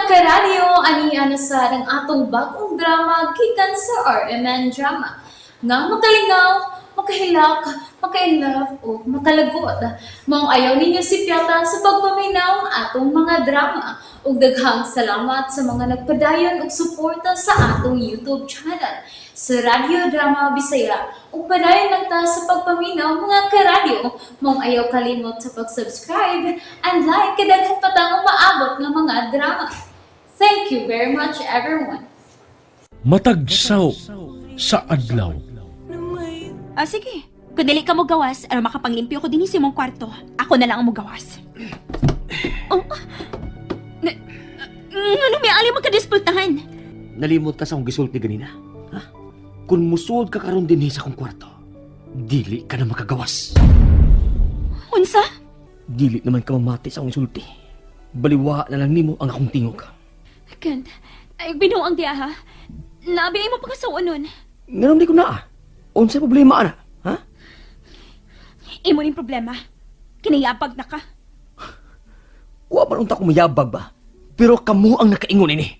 Karadyo, ani na sa ang atong bagong drama gikan sa RMN Drama. Nga makalingaw, makahilak, maka-inlove o makalagot. Maong ayaw ninyo sipyata sa pagpaminaw ang atong mga drama. Ug daghang salamat sa mga nagpadayon og suporta sa atong YouTube channel sa Radyo Drama Bisaya. Ug padayon lang ta sa pagpaminaw, mga karadyo. Maong ayaw kalimot sa pag-subscribe and like kay daghan pa tang umaabot nga mga drama. Thank you very much, everyone. Matagsaw sa adlaw. Ah, sige. Kung dili ka mo gawas, aron makapanglimpyo ko dinhi sa imong kwarto. Ako na lang ang mogawas. Oh. Ano may ali mo kadispultahan? Nalimot ka sa akong gisulti ganina. Ha? Kung musuod ka karon dinhi sa akong kwarto, dili ka na makagawas. Unsa? Dili naman ka mamati sa akong isulti. Baliwa na lang nimo ang akong tingog. Kent, ay binuang diya ha. Nabi ay mo pagkasawa nun. Ngayon di ko na ah. Unsay problema ana? Ha? Imo ning problema. Kinayabag na ka. Wa man unta ko mayabag ba? Pero kamo ang nakaingon ini.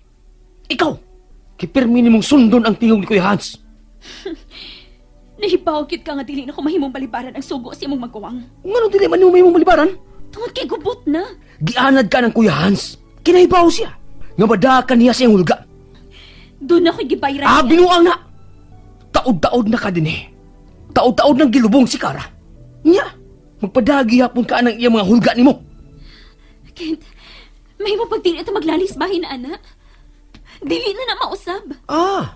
Ikaw! Kay pirmi nimong sundon ang tingog ni Kuya Hans. Nahibaw gyud ka nga dili na ko mahimong balibaran ang sugo sa imong maguwang. Ngano dili man nimo mahimong balibaran? Tungod kay gubot na. Gianad ka ng Kuya Hans. Kinahibaw siya. Nga madakan niya sa iyang hulga. Doon ako'y gibayran Ah, niya. binuang na! Taod-taod na ka din eh. Taod-taod ng gilubong si Kara. Nya, magpadagi hapon ka ng iyang mga hulga nimo. Kent, mahimo pag dili ito maglalis bahin na ana. Dili na na mausab. Ah,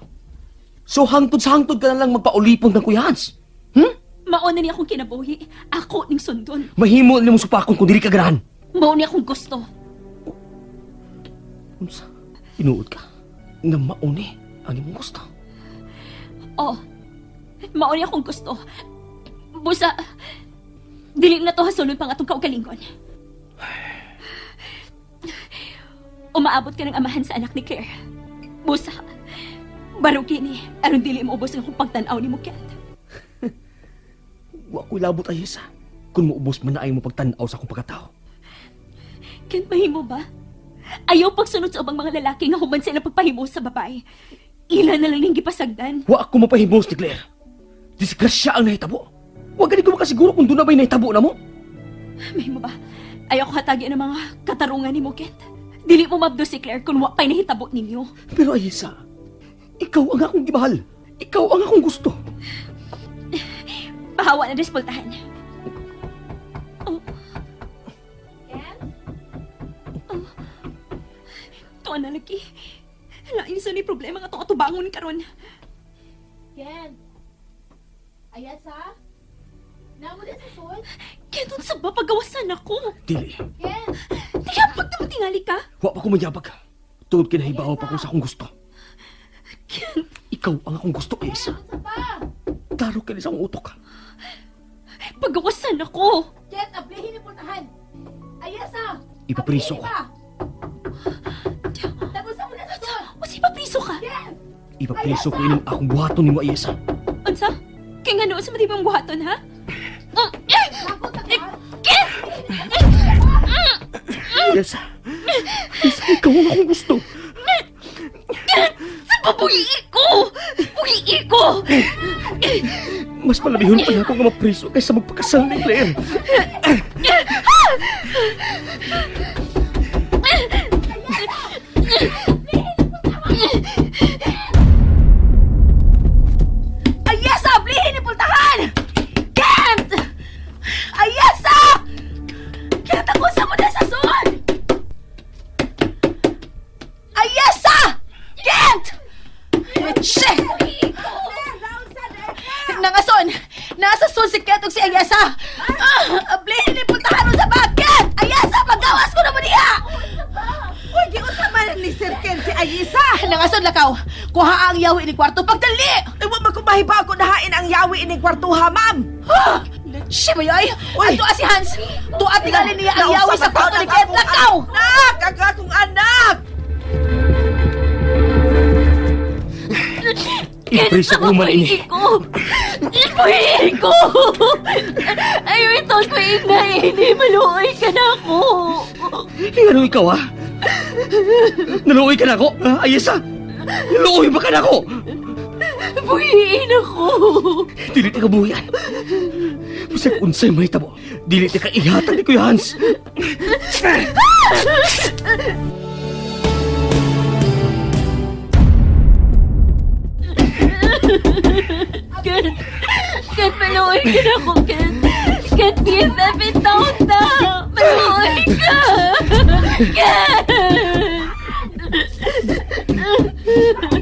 so hangtod sa hangtod ka na lang magpaulipon ng Kuya Hans. Hmm? Mao na niya akong kinabuhi. Ako ning sundon. Mahimo nimo supakon kung dili ka ganahan. Mao niya akong gusto. Unsa? Inuod ka? Nga mauni ang imong gusto. Oh, mao niya akong gusto. Busa, dili na to hasulon pang atong kaugalingon. Umaabot ka ng amahan sa anak ni Claire. Busa, baro kini, aron dili mo ubos ang akong pagtan-aw ni mo, Kent. Wa ko'y labot ay isa. Kung muubos man na ay mo pagtan-aw sa akong pagkatao. Kent, mahimo ba? Ayaw pagsunod sa ubang mga lalaki nga human sila pagpahimo sa babae. Ila na lang ning gipasagdan. Wa ako mapahimos ni Claire. Disgrasya ang nahitabo. Wa gani ko makasiguro kung doon na ba'y nahitabo na mo. Mahimo ba? Ayaw ko hatagi ng mga katarungan ni mo, Kent. Dili mo mabdo si Claire kung wa pa'y nahitabo ninyo. Pero Ayesa, ikaw ang akong gimahal. Ikaw ang akong gusto. Bahawa na dispultahan. Oh. Oh. Tuwa na lagi. Lain sa ni problema nga itong atubangon karon. Ken! Ayasa? Namo din sa sud? Kaya doon sa ba pagawasan ako? Dili, Ken! Tiya, pag tingali ka. wa pa ko mayabag. Tungod kinahibaw pa ko sa akong gusto. Kent, Ikaw ang akong gusto, Ayesa. Unsa pa? Klaro kini sa akong utok. pagawasan ako. Ken, ablihin ni pultahan! Ayasa! Ipapriso ko. Tapos mo na sa sud! O si papriso ka. Ken! Ipapriso ko ining akong buhaton nimo, Ayesa. Unsa? Kaya nga noon sa matibang buhaton, ha? Oh, eh! Takot na ka? Kent! Ayesa, Ayesa, ikaw ang akong gusto. Sa pabuhi ko! Buhi ko! Mas palabihon pa na ako nga mapriso kaysa magpakasal ni Claire. Ayasa! Ablihin ni pultahan! Kent! Ayasa! Kent, ako sa mo na sa son! Ayasa! Kent! Che! Nangason! Nasa son si Kent ug si Ayasa! Ah, ablihin ni pultahan mo sa bakit! Ayasa, paggawas ko na mo niya! Uy, giunsa man ni Sir Ken si Ayisa. Nangason lakaw! Kuha ang yawi ni kwarto pagdali! Ay, wa man ko mahibaw kung nahain ang yawi ining kwartuha, ma'am. Leche ba yoy? Uy! Ato si Hans! Tuwa tingali niya ang yawi Nausa sa kwarto ni man Ken! akong Lakaw! Anak, ang akong anak. Ipapriso ko man ini. Ko! Buhi ko! Ay, ito ko inay, hindi maluoy ka na ako. Ano ikaw, ha? Naluoy ka na ako? Ha, Ayesa? Naluoy ba ka na ako? Buhiin ako! Dili ta ka buhian. Bisag unsay mahitabo, dili ta ka ihatag ni Kuya Hans. Ken! Ken, paluoy ka na ako, Ken! Ken, BFF, taon na! Paluoy ka! Ken!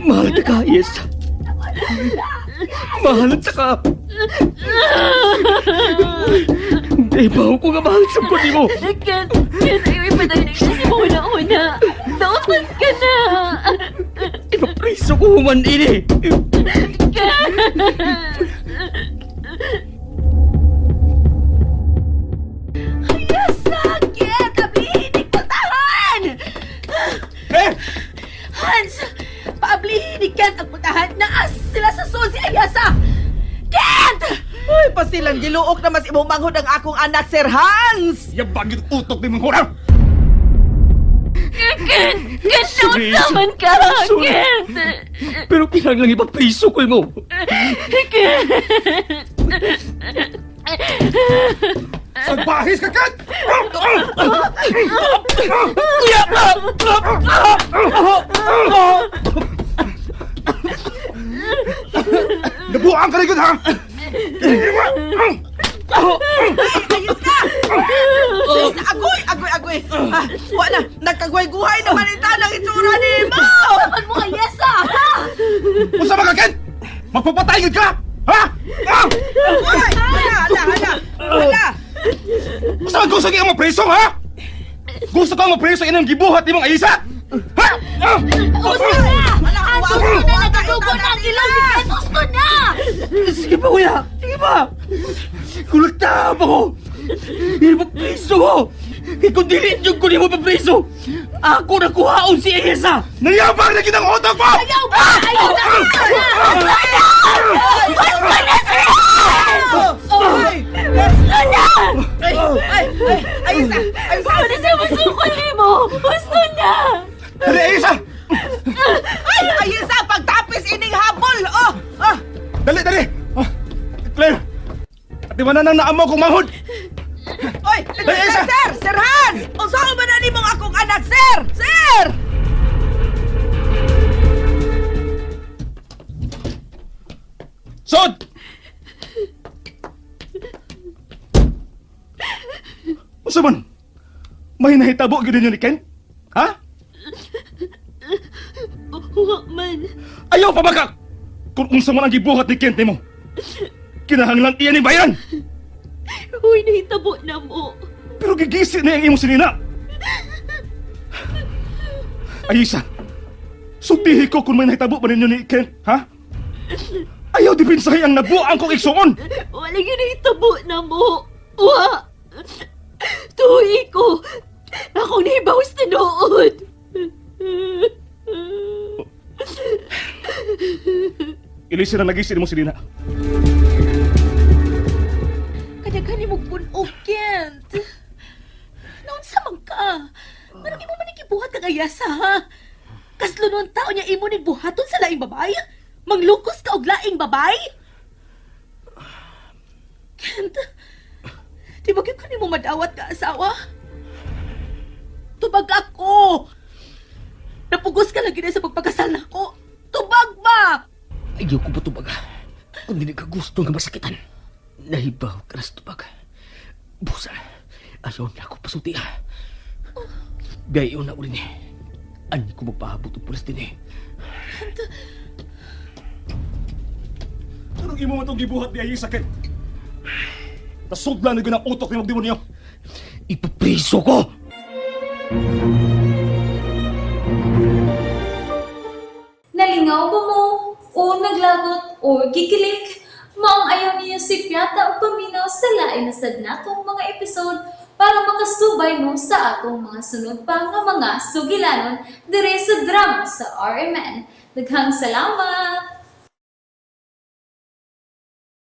Mahal ta ka, Ayesa. Mahal ta ka. Ibaw ko nga mahal sa kundi mo. Ken, Ken, ayaw ipatay na kasi mo una-una. Dautan ka na! Ipapriso ko human ini. Ken! Yes, sakit! Ablihin ni pultahan! Eh! Hans! Paablihin ni Kent ang pultahan. Naas sila sa susi Ayasa! Kent! Uy, pasilang giluok na mas imong manghod ang akong anak, Sir Hans! Yabag yung utok ni mong hurang! Ken! Ken, Sorry, naman ka! sorry. Ken! Pero kinahanglan ipapriso ko mo. Ken! Salbahis ka, Kat! Nabuang ka rin ha! Ayos ka! Ayos, agoy, agoy, agoy! Ah, wa na, nagkagway-guhay naman ita ng itsura ni mo! Saman mo, Ayasa! Ha? Unsa ba ka, Ken? Magpapatay gid ka! Ha? Ah! Uy, hala, hala, hala! Hala! Unsa man gusto kang mapreso, ha? Gusto kang mapreso inang gibuhat nimong Ayisa? Ha? Ah! Gusto na! Wala, Hans, wala, gusto na! wala, Nagadugo na ang ilaw ni Kent! Gusto na! Sige pa, kuya. Sige pa. Kulta pa ko. Ipapriso ko. Kaya kung dili yung kunin mo papriso, ako na kuhaon si Ayesa. Nayabang na gid ang utok mo! Ayaw ba? Ayaw na! Gusto na! Gusto na, Sir Hans! Uy! Gusto na! Ay, ay, ay, ayos na, ayos na! Ano siya masukol mo? Gusto na! Dali, Ayisa! Ay, ayos na, pagtapis ining habol! Oh, ah! Dali, dali! Ah, Claire! At di ba na nang naamo kong manghod? Oy, Dali, Ayesa! sir! Sir Hans! Unsa man na nimong akong anak, sir? Sir! Sod! Unsa man? May nahitabo gyud ninyo ni Ken? Ha? Wa man. Ayaw pa maka! Kung unsa man ang gibuhat ni Kent nimo. Kinahanglan iyan ni bayan. Uy, nahitabo na mo. Pero gigisi na ang imong sinina. Ayisa, sultihi ko kung may nahitabo ba ninyo ni Kent, ha? Ayaw dipinsahi ang nabuang kong igsuon. Wala gyud nahitabo na mo. Wa! Tuhi ko. Akong nahibaw sa tinuod. Ilisi na nagisi nimo sinina. Kadaghan mo puno, Kent. Naunsa man ka? Manong imo man gibuhat kang Ayasa, ha? Kaslo tao niya imo ning buhaton sa laing babay? Manglukos ka og laing babay? Kent, di ba gyud ko nimo madawat ka asawa? Tubag ako! Napugos ka lagi na sa pagpakasal nako. Tubag ba? Ayaw ko ba tubag? Kung dili ka gusto nga masakitan, nahibaw ka na sa tubag. Busa, ayaw na ako pasulti ha. Biyayo na uli ni. Ani ko magpahabot og pulis din eh. Anong imo man tong gibuhat ni Ayisa, Kent? Nasudlan na gyud ang utok nimo demonyo. Ipapriso ko! Nalingaw ba mo? O naglagot o gikilig? Maong ayaw niyo si Piata o paminaw sa lain na sad natong mga episode para makasubay mo sa atong mga sunod pa nga mga sugilanon dire sa drama sa RMN. Daghang salamat!